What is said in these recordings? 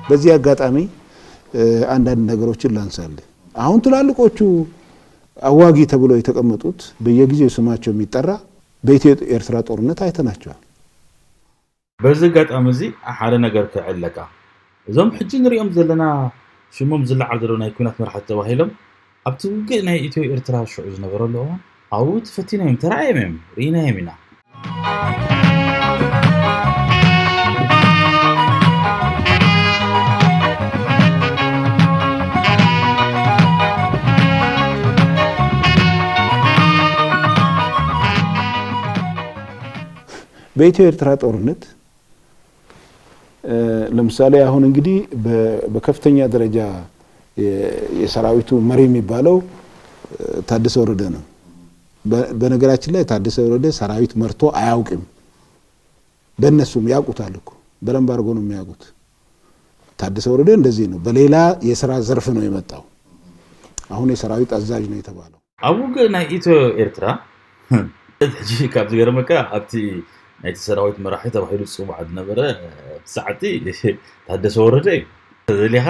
በዚህ አጋጣሚ አንዳንድ ነገሮችን ላንሳልህ። አሁን ትላልቆቹ አዋጊ ተብለው የተቀመጡት በየጊዜው ስማቸው የሚጠራ በኢትዮ ኤርትራ ጦርነት አይተናቸዋል። በዚ ኣጋጣሚ እዚ ሓደ ነገር ክዕለካ። እዞም ሕጂ ንሪኦም ዘለና ሽሞም ዝለዓል ዘሎ ናይ ኩናት መራሕቲ ተባሂሎም ኣብቲ ውግእ ናይ ኢትዮ ኤርትራ ሽዑ ዝነበረሉ እዋን ኣብኡ ተፈቲኖም እዮም፣ ተራእዮም እዮም፣ ርኢናዮም ኢና። በኢትዮ ኤርትራ ጦርነት ለምሳሌ አሁን እንግዲህ በከፍተኛ ደረጃ የሰራዊቱ መሪ የሚባለው ታደሰ ወረደ ነው። በነገራችን ላይ ታደሰ ወረደ ሰራዊት መርቶ አያውቅም። በእነሱም ያውቁታል እኮ፣ በደንብ አድርጎ ነው የሚያውቁት። ታደሰ ወረደ እንደዚህ ነው፣ በሌላ የስራ ዘርፍ ነው የመጣው። አሁን የሰራዊት አዛዥ ነው የተባለው። ኣብ ውግእ ናይ ኢትዮ ኤርትራ ሕጂ ካብ ዝገርመካ ኣብቲ ናይቲ ሰራዊት መራሒ ተባሂሉ ዝፅዋዕ ዝነበረ ሰዓቲ ታደሰ ወረደ እዩ። ተደሊኻ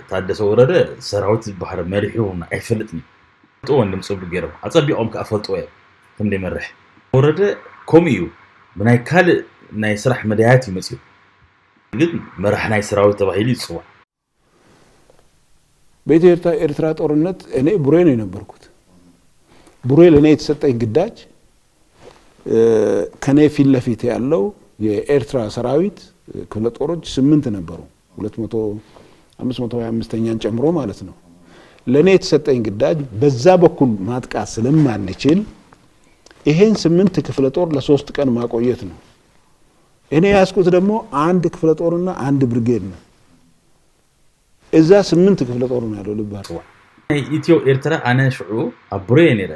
ታደሰ ወረደ ሰራዊት ዝበሃል መሪሑ ኣይፈልጥን እዩ። ፈልጥዎ እንድም ፅቡቅ ገይሮም ኣፀቢቆም ከዓ ፈልጥዎ እዮም ከም ዘይመርሕ። ወረደ ከምኡ እዩ፣ ብናይ ካልእ ናይ ስራሕ መዳያት እዩ መፅኡ፣ ግን መራሕ ናይ ሰራዊት ተባሂሉ ይፅዋዕ። በኢትዮ ኤርትራ ጦርነት እኔ ቡሬ ነው የነበርኩት። ቡሬ ለእኔ የተሰጠኝ ግዳጅ ከኔ ፊት ለፊት ያለው የኤርትራ ሰራዊት ክፍለ ጦሮች ስምንት ነበሩ። ሁለት መቶ አምስት መቶ ሃያ አምስተኛን ጨምሮ ማለት ነው። ለእኔ የተሰጠኝ ግዳጅ በዛ በኩል ማጥቃት ስለማንችል ይሄን ስምንት ክፍለ ጦር ለሶስት ቀን ማቆየት ነው። እኔ ያስኩት ደግሞ አንድ ክፍለ ጦርና አንድ ብርጌድ ነው። እዛ ስምንት ክፍለ ጦር ነው ያለው። ልብ ኣርዋ ናይ ኢትዮ ኤርትራ ኣነ ሽዑ ኣብ ቡሬ እየ ነይረ።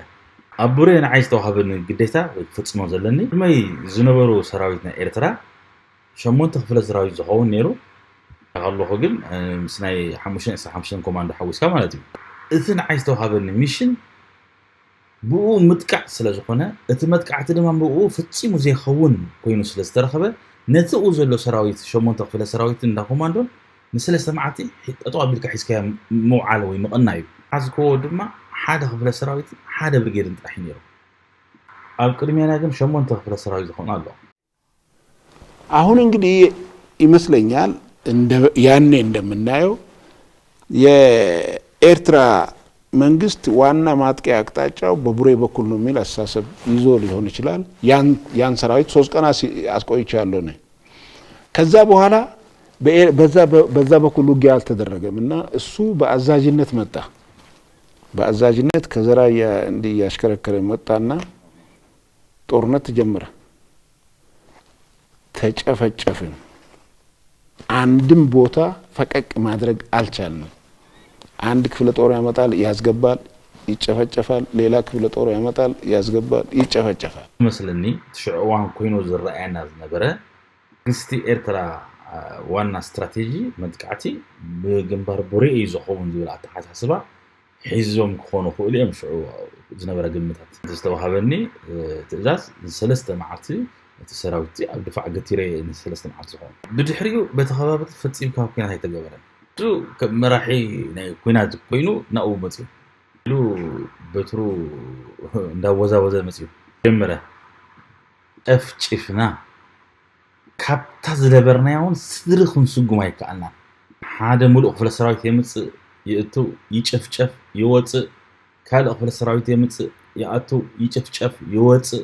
ኣብ ቡሬ ንዓይ ዝተዋሃበኒ ግዴታ ወይ ክፍጽሞ ዘለኒ ቅድመይ ዝነበሩ ሰራዊት ናይ ኤርትራ ሸሞንተ ክፍለ ሰራዊት ዝኸውን ነይሩ። ከለኹ ግን ምስ ናይ ሓሙሽተ ዕስራ ሓሙሽተ ኮማንዶ ሓዊስካ ማለት እዩ። እቲ ንዓይ ዝተዋሃበኒ ሚሽን ብኡ ምጥቃዕ ስለ ዝኾነ፣ እቲ መጥቃዕቲ ድማ ብኡ ፈጺሙ ዘይኸውን ኮይኑ ስለ ዝተረኸበ፣ ነቲ ኡ ዘሎ ሰራዊት፣ ሸሞንተ ክፍለ ሰራዊት እንዳ ኮማንዶን ንሰለስተ መዓልቲ ጠጠው ኣቢልካ ሒዝካዮ ምውዓል ወይ ምቕናይ እዩ። ዝሓዝክዎ ድማ ሓደ ክፍለ ሰራዊትን ሓደ ብርጌድን ጥራሕ እዩ ነይሩ። ኣብ ቅድሜና ግን ሸሞንተ ክፍለ ሰራዊት ዝኾኑ ኣለዉ። አሁን እንግዲህ ይመስለኛል ያኔ እንደምናየው የኤርትራ መንግስት ዋና ማጥቂያ አቅጣጫው በቡሬ በኩል ነው የሚል አስተሳሰብ ይዞ ሊሆን ይችላል። ያን ሰራዊት ሶስት ቀን አስቆይቻለሁ እኔ። ከዛ በኋላ በዛ በኩል ውጊያ አልተደረገም እና እሱ በአዛዥነት መጣ። በአዛዥነት ከዘራ እንዲህ እያሽከረከረ መጣና ጦርነት ተጀመረ። ተጨፈጨፍን። አንድም ቦታ ፈቀቅ ማድረግ አልቻልንም። አንድ ክፍለ ጦር ያመጣል፣ ያስገባል፣ ይጨፈጨፋል። ሌላ ክፍለ ጦር ያመጣል፣ ያስገባል፣ ይጨፈጨፋል። መስለኒ እቲ ሽዑ እዋን ኮይኑ ዝረኣየና ዝነበረ መንግስቲ ኤርትራ ዋና ስትራቴጂ መጥቃዕቲ ብግንባር ቡሬ እዩ ዝኸውን ዝብል ኣተሓሳስባ ሒዞም ክኾኑ ክእሉ እዮም። ሽዑ ዝነበረ ግምታት ዝተዋሃበኒ ትእዛዝ ንሰለስተ መዓልቲ እቲ ሰራዊት ኣብ ድፋዕ ገቲረ ንሰለስተ መዓልቲ ዝኾኑ። ብድሕሪኡ በቲ ከባቢ ፈጺምካ ኩናት ኣይተገበረን። እሱ ከም መራሒ ናይ ኩናት ኮይኑ ናብኡ መፅዩ ኢሉ በትሩ እንዳወዛወዘ መፅዩ ጀመረ። ጨፍጭፍና ካብታ ዝደበርናያ እውን ስድሪ ክንስጉም ኣይከኣልናን። ሓደ ሙሉእ ክፍለ ሰራዊት የምፅእ፣ ይእቱ፣ ይጭፍጨፍ፣ ይወፅእ፣ ካልእ ክፍለ ሰራዊት የምፅእ፣ ይኣቱ፣ ይጭፍጨፍ፣ ይወፅእ።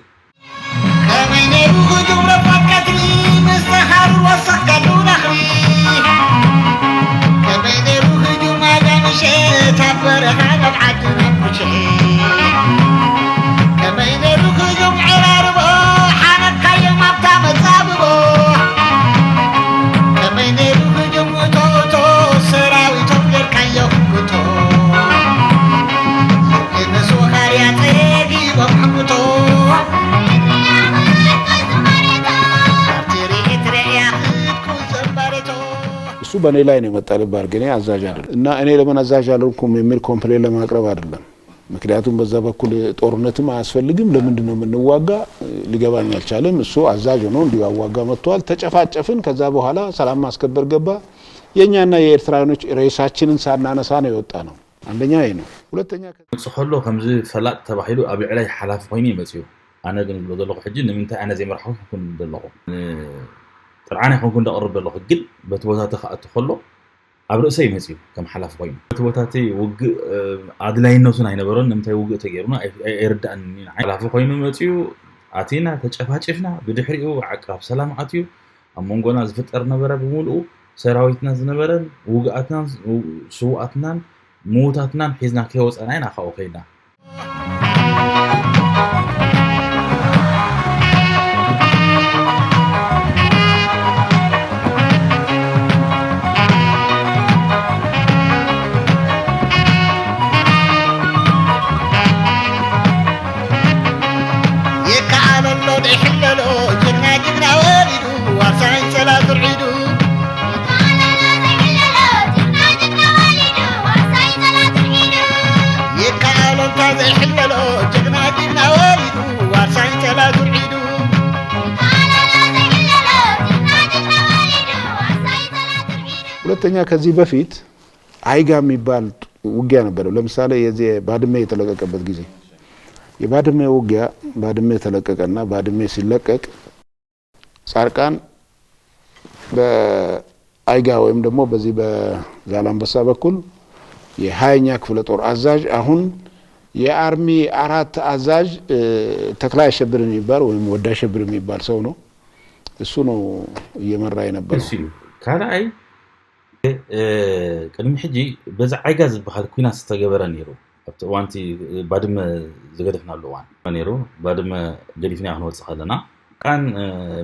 ከመይ ነይሩ ህዱም ረፋት ቀትሪ ምስ ተሃሩ ወሰኽ ከሉ ነኽሪ። ከመይ ነይሩ ህዱም ኣጋ ምሸት ኣብ በረኻ ናብ ዓዲ ናብ ኩሽሒ። ከመይ ነይሩ ህዱም ዕራርቦ ሓነካዮም ኣብታ መጻብቦ። ከመይ ነይሩ ህዱም እቶ እቶ ሰራዊቶም ጌርካዮ ህግቶ። ምስ ወኻርያ ጸጊቦም ሕምቶ። ኣብቲ ርኢት ርእያ ህድኩ ዘንባሬቶ። እሱ በእኔ ላይ ነው የመጣ ልብ አድርግ። እኔ አዛዥ አይደለም እና እኔ ለምን አዛዥ አልሆንኩም የሚል ኮምፕሌን ለማቅረብ አይደለም። ምክንያቱም በዛ በኩል ጦርነትም አያስፈልግም፣ ለምንድን ነው የምንዋጋ ሊገባኝ አልቻለም። እሱ አዛዥ ሆኖ እንዲሁ አዋጋ መጥቷል። ተጨፋጨፍን። ከዛ በኋላ ሰላም ማስከበር ገባ። የእኛና የኤርትራውያኖች ሬሳችንን ሳናነሳ ነው የወጣ ነው። አንደኛ ይሄ ነው። ሁለተኛ መጽእ ከሎ ከምዚ ፈላጥ ተባሂሉ ኣብ ልዕላይ ሓላፊ ኮይኑ ይመጽዩ። ኣነ ግን ዝብሎ ዘለኹ ሕጂ ንምንታይ ኣነ ዘይመርሓኹ ይኹን ዘለኹ ጥርዓን ይኹንኩ እንደቕርብ ዘለኹ ግን በቲ ቦታቲ ክኣቱ ከሎ ኣብ ርእሰይ መጽዩ ከም ሓላፊ ኮይኑ በቲ ቦታቲ ውግእ ኣድላይነቱን ኣይነበሮን ንምንታይ ውግእ ተገይሩና ኣይርዳእን ሓላፊ ኮይኑ መጽዩ ኣቲና ተጨፋጭፍና ብድሕሪኡ ዓቃብ ሰላም ኣትዩ ኣብ መንጎና ዝፍጠር ነበረ ብምሉኡ ሰራዊትና ዝነበረን ውግኣትናን ስውኣትናን ምዉታትናን ሒዝና ከይወፀና ኢና ካብኡ ከይድና። ሁለተኛ ከዚህ በፊት አይጋ የሚባል ውጊያ ነበረው። ለምሳሌ የዚህ ባድመ የተለቀቀበት ጊዜ የባድመ ውጊያ ባድመ ተለቀቀና ባድመ ሲለቀቅ ጻድቃን በአይጋ ወይም ደግሞ በዚህ በዛላምበሳ በኩል የሀያኛ ክፍለ ጦር አዛዥ አሁን የአርሚ አራት አዛዥ ተክላይ አሸብር የሚባል ወይም ወዳ አሸብር የሚባል ሰው ነው። እሱ ነው እየመራ የነበረው። እሱ እዩ። ካልኣይ ቅድሚ ሕጂ በዚ ዓይጋ ዝበሃል ኩናት ዝተገበረ ነይሩ ኣብቲ እዋንቲ ባድመ ዝገደፍናሉ እዋን ነይሩ። ባድመ ገዲፍና ክንወፅእ ከለና ቃን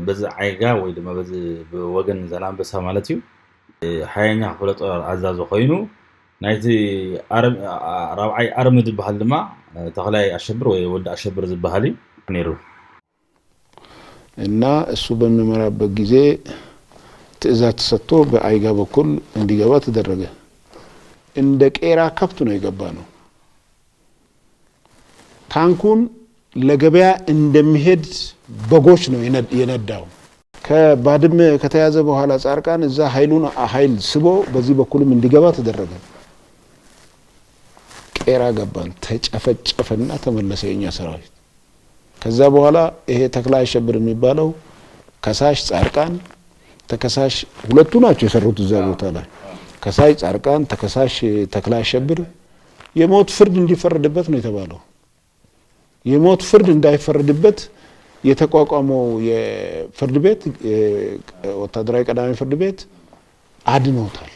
በዚ ዓይጋ ወይ ድማ በዚ ብወገን ዛላምበሳ ማለት እዩ ሓያኛ ክፍለ ጦር ኣዛዞ ኮይኑ ናይቲ ራብዓይ ኣርሚ ዝበሃል ድማ ተኽላይ ኣሸብር ወይ ወዲ ኣሸብር ዝበሃል እዩ ነይሩ። እና እሱ በሚመራበት ጊዜ ትእዛዝ ተሰጥቶ በአይጋ በኩል እንዲገባ ተደረገ። እንደ ቄራ ከብት ነው የገባ ነው። ታንኩን ለገበያ እንደሚሄድ በጎች ነው የነዳው። ከባድመ ከተያዘ በኋላ ጻድቃን እዛ ኃይሉን ኃይል ስቦ በዚህ በኩልም እንዲገባ ተደረገ። ቄራ ገባን፣ ተጨፈጨፈና ተመለሰ የኛ ሰራዊት። ከዛ በኋላ ይሄ ተክለ አሸብር የሚባለው ከሳሽ ጻድቃን ተከሳሽ ሁለቱ ናቸው የሰሩት እዛ ቦታ ላይ። ከሳሽ ጻድቃን፣ ተከሳሽ ተክለ አሸብር የሞት ፍርድ እንዲፈረድበት ነው የተባለው። የሞት ፍርድ እንዳይፈረድበት የተቋቋመው የፍርድ ቤት ወታደራዊ ቀዳሚ ፍርድ ቤት አድኖታል።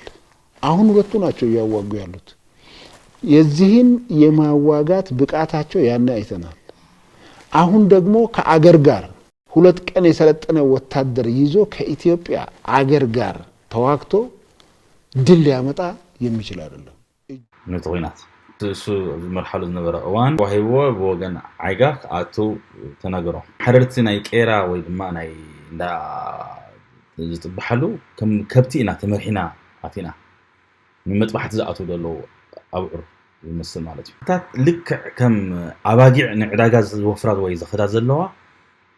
አሁን ሁለቱ ናቸው እያዋጉ ያሉት። የዚህን የማዋጋት ብቃታቸው ያኔ አይተናል። አሁን ደግሞ ከአገር ጋር ሁለት ቀን የሰለጠነ ወታደር ይዞ ከኢትዮጵያ አገር ጋር ተዋግቶ ድል ሊያመጣ የሚችል አይደለም። ነቲ ኹናት እሱ ዝመርሓሉ ዝነበረ እዋን ዋሂብዎ ብወገን ዓይጋ ክኣቱ ተነግሮ። ሓደርቲ ናይ ቄራ ወይ ድማ ናይ እንዳ ዝጥብሓሉ ከም ከብቲ ኢና ተመርሒና ኣቲና ንመጥባሕቲ ዝኣትዉ ዘለዉ ኣብዑር ዝመስል ማለት እዩ። እታት ልክዕ ከም ኣባጊዕ ንዕዳጋ ዝወፍራ ወይ ዝኸዳ ዘለዋ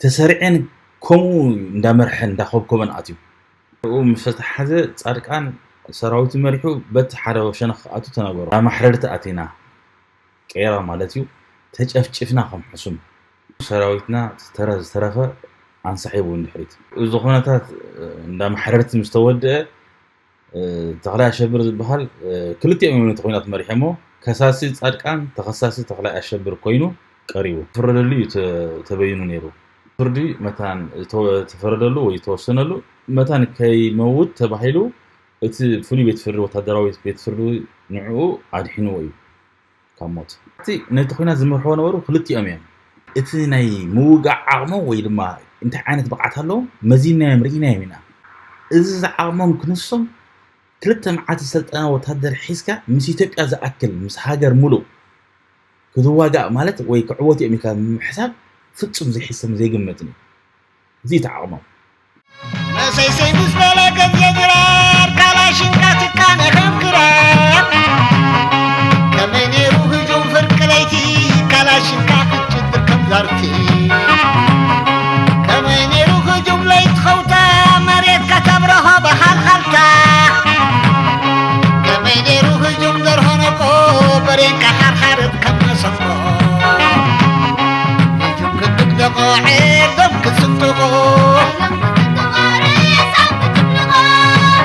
ተሰሪዐን ከምኡ እንዳመርሐን እንዳኮብኮበን ኣትዩ። ብኡ ምስ ተተሓዘ ጻድቃን ሰራዊቱ መሪሑ በቲ ሓደ ሸነኽ ክኣቱ ተነገሮ። ኣብ ማሕረርቲ ኣቲና ቄራ ማለት እዩ ተጨፍጭፍና ከም ሕሱም ሰራዊትና ዝተረ- ዝተረፈ ኣንሳሒቡ ንድሕሪት። እዚ ኩነታት እንዳ ማሕረርቲ ምስ ተወድአ ተኽላይ ኣሸብር ዝበሃል ክልቲኦም እዮም ነቲ ኩናት መሪሖሞ። ከሳሲ ጻድቃን ተኸሳሲ ተኽላይ ኣሸብር ኮይኑ ቀሪቡ ፍረደሉ እዩ ተበይኑ ነይሩ። ፍርዲ መታን ዝተፈረደሉ ወይ ዝተወሰነሉ መታን ከይመውት ተባሂሉ እቲ ፍሉይ ቤት ፍርዲ ወታደራዊ ቤት ፍርዲ ንዕኡ ኣድሒንዎ እዩ ካብ ሞት። እቲ ነቲ ኩናት ዝመርሕዎ ነበሩ ክልቲኦም እዮም። እቲ ናይ ምውጋዕ ዓቕሞም ወይ ድማ እንታይ ዓይነት ብቕዓት ኣለዎም መዚናዮም ርኢናዮም ኢና። እዚ ዝዓቕሞም ክንሶም ክልተ መዓልቲ ዝሰልጠነ ወታደር ሒዝካ ምስ ኢትዮጵያ ዝኣክል ምስ ሃገር ሙሉእ ክትዋጋእ ማለት ወይ ክዕወት እዮም ኢልካ ምሕሳብ ፍጹም ዘይሕሰብን ዘይግመትን እዩ። እዚ እዩ እቲ ዓቕሞም። መሰይሰይ ምስ በለ ገዜ ግራር ካላሽንካ ትቃነ ከም ክራር ከመይ ነይሩ ህጁም ፍርቂ ለይቲ ካላሽንካ ክትጭድር ከም ዛርቲ ከመይ ነይሩ ህጁም ለይቲ ኸውታ መሬት ከተብረሆ በሃልሃልታ ዒርዶም ክስንጥቑ፣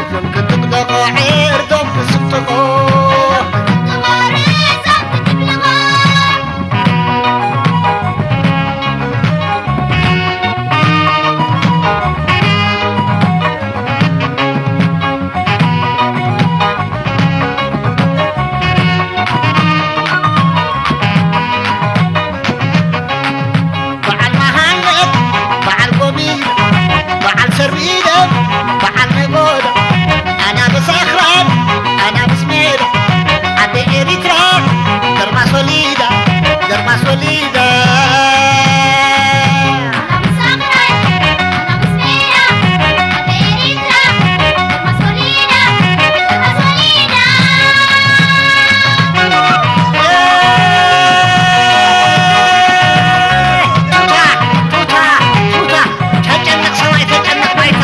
ዒርዶም ክጥቕጥቑ፣ ዒርዶም ክስንጥቑ። በዓል መሃመድ፣ በዓል ጎሚዳ፣ በዓል ሰርቢደ፣ በዓል ነጎዳ፣ ኣናብስ ኣኽራን፣ ኣናብስ ሜዳ፣ ዓዲ ኤሪትራ፣ ገርማስ ወሊዳ፣ ገርማስ ወሊዳ። ቱታ፣ ቱታ፣ ቱታ፣ ተጨነቕ ሰማይ፣ ተጨነቕ ባይታ፣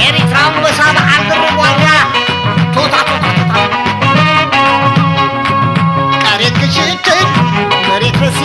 ኤሪትራ ኣንበሳ በዓል ድርብ ዋልታ። ቱታ፣ ቱታ፣ ቱታ። መሬት ክሽክን፣ መሬት ፈሲ